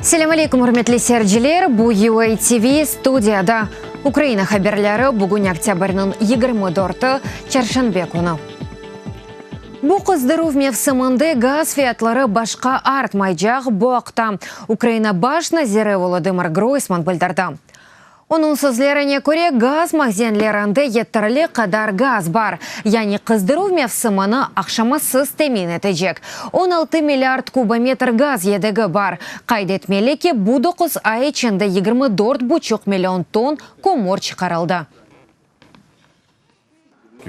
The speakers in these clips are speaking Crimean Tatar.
Selâm aleykum, ürmetli seyirciler! Bu UA TV, studiyada Ukraina haberleri, bugün oktâbrniñ 24-i, çarşenbe künü. Bu qızdıruv mevsiminde gaz fiyatları başqa artmaycaq, bu aqta Ukraina baş naziri Volodımır Groysman bildirdi. Onıñ sözlerine köre, gaz mahzenlerinde yeterli qadar gaz bar, yani qızdıruv mevsimini aqşamasız temin etecek 16 milliard kubometr gaz yedegi bar. Qayd etmeli ki, bu doquz ay içinde 24 buçuq million ton kömür çıqarıldı.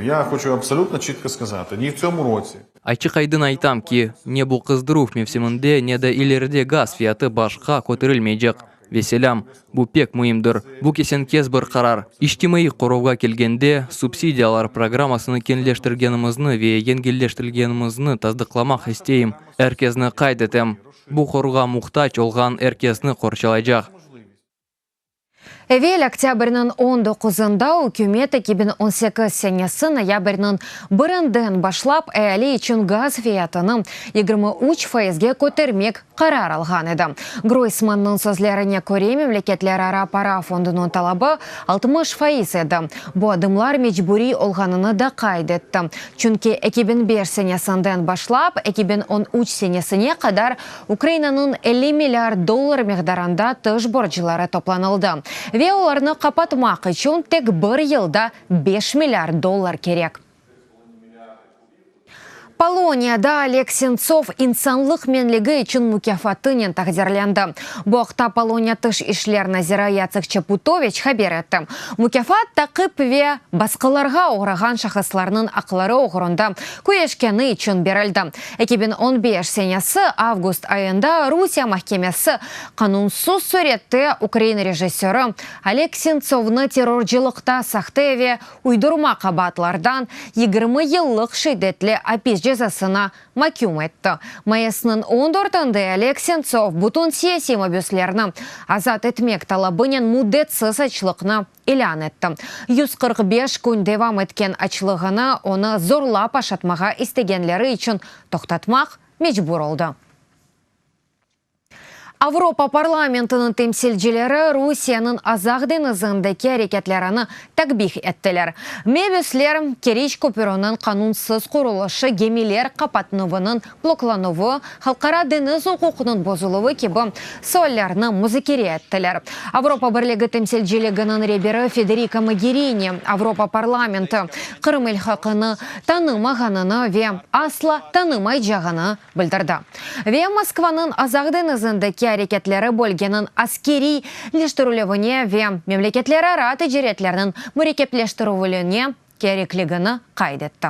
Ya hoçu absolyutno çitko skazati, ni v tsyomu rotsi. Açıq-aydın aytam ki, ne bu qızdıruv mevsiminde, ne de ileride gaz fiyatı başqa köterilmeycek. Vesselâm. Bu pek müimdir. Bu kesen-kes bir qarar. İçtimaiy qoruvğa kelgende, subsidiyalar programmasını keñleştirgenimizni ve yengilleştirgenimizni tasdıqlamaq isteyim. Er kesni qayd etem, bu qoruvğa muhtac olğan er kesni qorçalaycaq. Evel, oktâbrniñ on doquzında ükümet 2018 senesi noyabrniñ birinden başlap eali içün gaz fiyatını 23 faizge kötermek qarar alğan edi. Groysmannıñ sözlerine köre, Memleketlerara para fondunıñ talabı 60% edi. Bu adımlar mecburiy olğanını da qayd etti, çünki 2005 senesinden başlap 2013 senesine qadar Ukrainanıñ 50 milliard dollar miqdarında tış borcları toplanıldı ve olarnı qapatmaq içün tek bir yılda 5 milliard dollar kerek. Poloniyada Oleg Sentsov İnsanlıq menligi içün mukâfatınen taqdirlendi. Bu aqta Poloniya Tış işler naziri Yatsek Çaputoviç haber etti. Mukâfat taqip ve basqılarğa oğrağan şahıslarnıñ aqları oğrunda küreşkeni içün berildi. 2015 senesi avgust ayında Rusiye mahkemesi qanunsız sürette ukrain rejissörı Oleg Sentsovnı terrorcılıqta sahte ve uydurma qabaatlardan 20 yıllıq şiddetli apis cezasına maküm etti. Mayısnıñ on dörtünde Oleg Sentsov bütün siyasiy mabüslerni azat etmek talabınen müddetsiz açlıqnı ilân etti. 145 kün devam etken açlığını onı zorlap aşatmağa istegenleri içün toqtatmaq mecbur oldı. Avropa parlamentiniñ temsilcileri Rusiyeniñ Azaq deñizindeki areketlerini takbih ettiler. Mebüsler, Keriç köpüriniñ qanunsız qurulışı, gemiler qapatnuvınıñ bloklanuvı, halqara deñiz uquqınıñ bozuluvı kibi suallerni muzakere ettiler. Avropa Birligi temsilciliginiñ reberi Federika Mogerini, Avropa parlamenti Qırım ilhaqını tanımağanını ve asla tanımaycağını bildirdi. Ve Moskvanıñ Azaq deñizindeki areketleri bölgeniñ askeriyleştirilüvine ve memleketlerara ticaretlerniñ mürekkepleştirilüvine kerekligini qayd etti.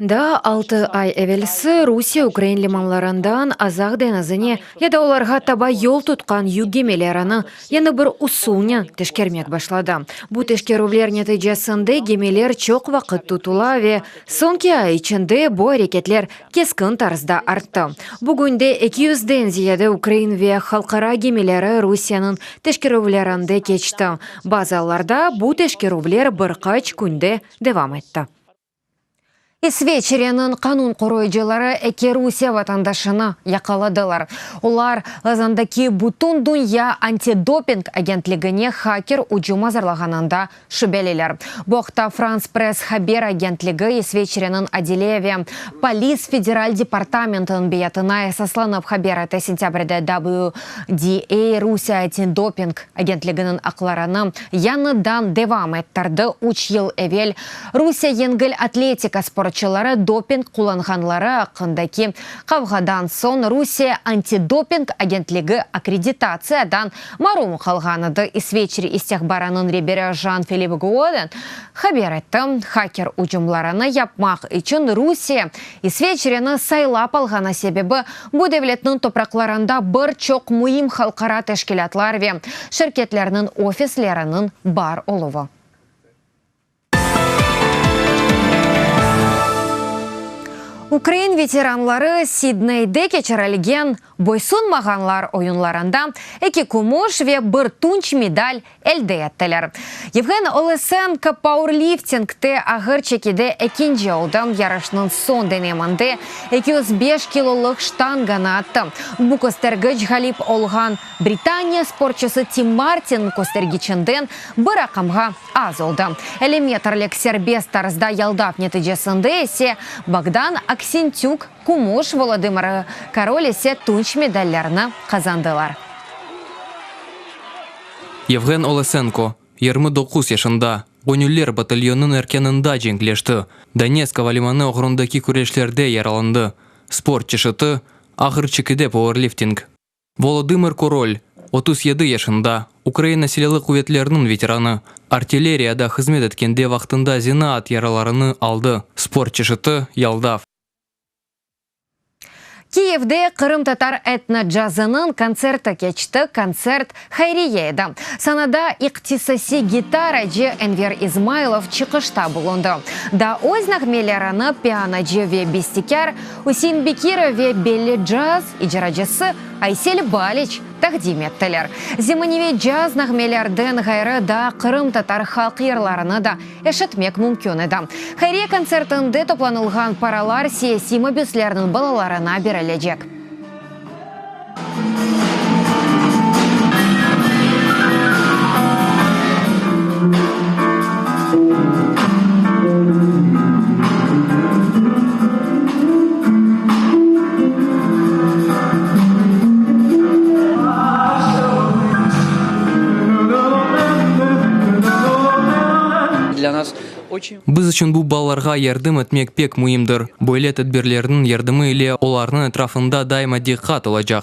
Daa altı ay evelsi Rusiye ukrain limanlarından Azaq deñizine ya da olarğa taba yol tutqan yük gemilerini yañı bir usulnen teşkermek başladı. Bu teşkerüvler neticesinde gemiler çoq vaqıt tutula ve soñki ay içinde bu areketler keskin tarzda arttı. Bugünde eki yüzden ziyade ukrain ve halqara gemileri Rusiyeniñ teşkerüvlerinde keçti. Bazı allarda bu teşkerüvler bir qaç künde devam etti. İsveçreniñ qanun qoruyıcıları eki Rusiye vatandaşını yaqaladılar. Olar, Lozandaki Bütündünya antidoping agentligine haker ücüm azırlağanında şübeliler. Bu aqta Frans Press haber agentligi İsveçreniñ Adiliye ve polis federal departamentiniñ beyatına esaslanıp haber ete. Sentâbrde WDA Rusiye antidoping agentliginiñ aqlarını yañıdan devam ettirdi, üç yıl evel Rusiye yengil atletika sportçıları doping qullanğanları aqqındaki qavğadan soñ Rusiye antidoping agentligi akkreditatsiyadan marum qalğan edi, İsveçre istihbaranıñ reberi Jan-Filip Guoden haber etti. Haker ücümlarını yapmaq içün Rusiye İsveçreni saylap alğanı sebebi bu devletniñ topraqlarında bir çoq müim halqara teşkilâtlar ve şirketlerniñ ofisleriniñ bar oluvı. Ukrain veteranları Sidneyde keçirilgen Boysunmağanlar oyunlarında eki kümüş ve bir tunç medal elde ettiler. Yevhen Olesenko pauerliftingte ağır çekide ekinci oldı, yarışnıñ soñ deneminde 205 kilolıq ştanganı attı. Bu köstergiç ğalip olğan Britaniya sportçusı Tim Martinniñ köstergiçinden bir raqamğa az oldı. 50 metrlik serbest tarzda yaldav neticesinde ise Bogdan Aksentük kümüş, Volodımır Korol ise tunç medallerni qazandılar. Yevğen Olesenko, 29 yaşında, Göñüller batalyonınıñ erkânında cenkleşti, Donetsk avalimanı oğrundaki küreşlerde yaralandı. Sport çeşiti, ağır çekide pauerlifting. Volodımır Korol, 37 yaşında, Ukraina Silâlı quvetleriniñ veteranı, artilleriyada hızmet etkende vaqtında zenaat yaralarını aldı. Sport çeşiti, yaldav. Kiyevde qırımtatar etno-cazınıñ kontserti keçti. Kontsert hayriye edi. Sanada ihtisasiy gitaracı Enver İzmaylov çıqışta bulundı. Daa öz nağmelerini pianocı ve bestekâr Üsein Bekirov ve belli caz icracısı Aysel Baliç taqdim ettiler. Zemaneviy caz nağmelerden ğayrı daa qırımtatar halq yırlarını da eşitmek mümkün edi. Hayriye kontsertinde toplanılğan paralar siyasiy mabüslerniñ balalarına berilecek. Biz içün bu balalarğa yardım etmek pek müimdir. Böyle tedbirlerniñ yardımı ile olarnıñ etrafında daima diqqat olacaq.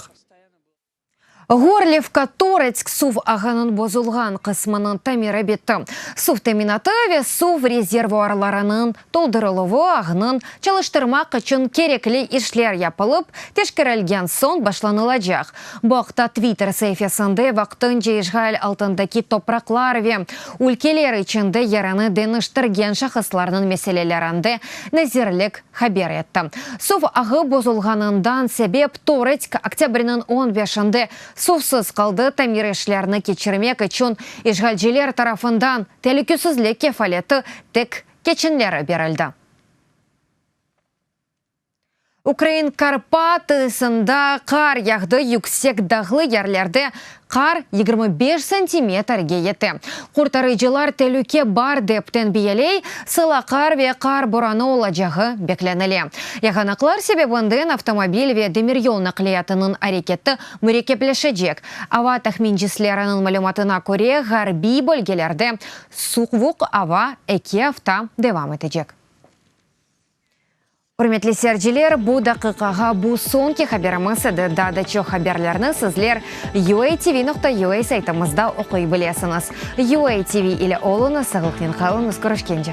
Gorlivka, Toretsk suv ağınıñ bozulğan qısmınıñ tamiri bitti. Suv teminatı ve suv rezervuarlarınıñ toldurıluvı ağnıñ çalıştırmaq içün kerekli işler yapılıp teşkerilgen soñ başlanılacaq. Bu aqta Twitter saifesinde vaqtınca işğal altındaki topraqlar ve ülkeler içinde yerini deñiştirgen şahıslarnıñ meselelerinde nazirlik haber etti. Suv ağı bozulğanından sebep Toretsk oktâbrniñ on beşinde suvsız qaldı, tamir işlerini keçirmek içün işğalciler tarafından telükesizlik kefaleti tek keçenleri berildi. Ukrain Karpatısında qar yağdı, yüksek dağlı yerlerde qar 25 santimetrge yete. Qurtarıcılar telüke bar dep tenbiyeley, sıla qar ve qar boranı olacağı beklenile. Yağanaqlar sebebinden avtomobil ve demiryol naqliyatınıñ areketi mürekkepleşecek. Ava tahmincisleriniñ malümatına köre, ğarbiy bölgelerde suvuq ava eki afta devam etecek. Ürmetli seyirciler, bu daqiqağa bu soñki haberimiz edi. Daa da çoq haberlerni sizler UATV.UA saytımızda oquy bilesiñiz. UATV ile oluñız, sağlıqnen qalıñız, körüşkence!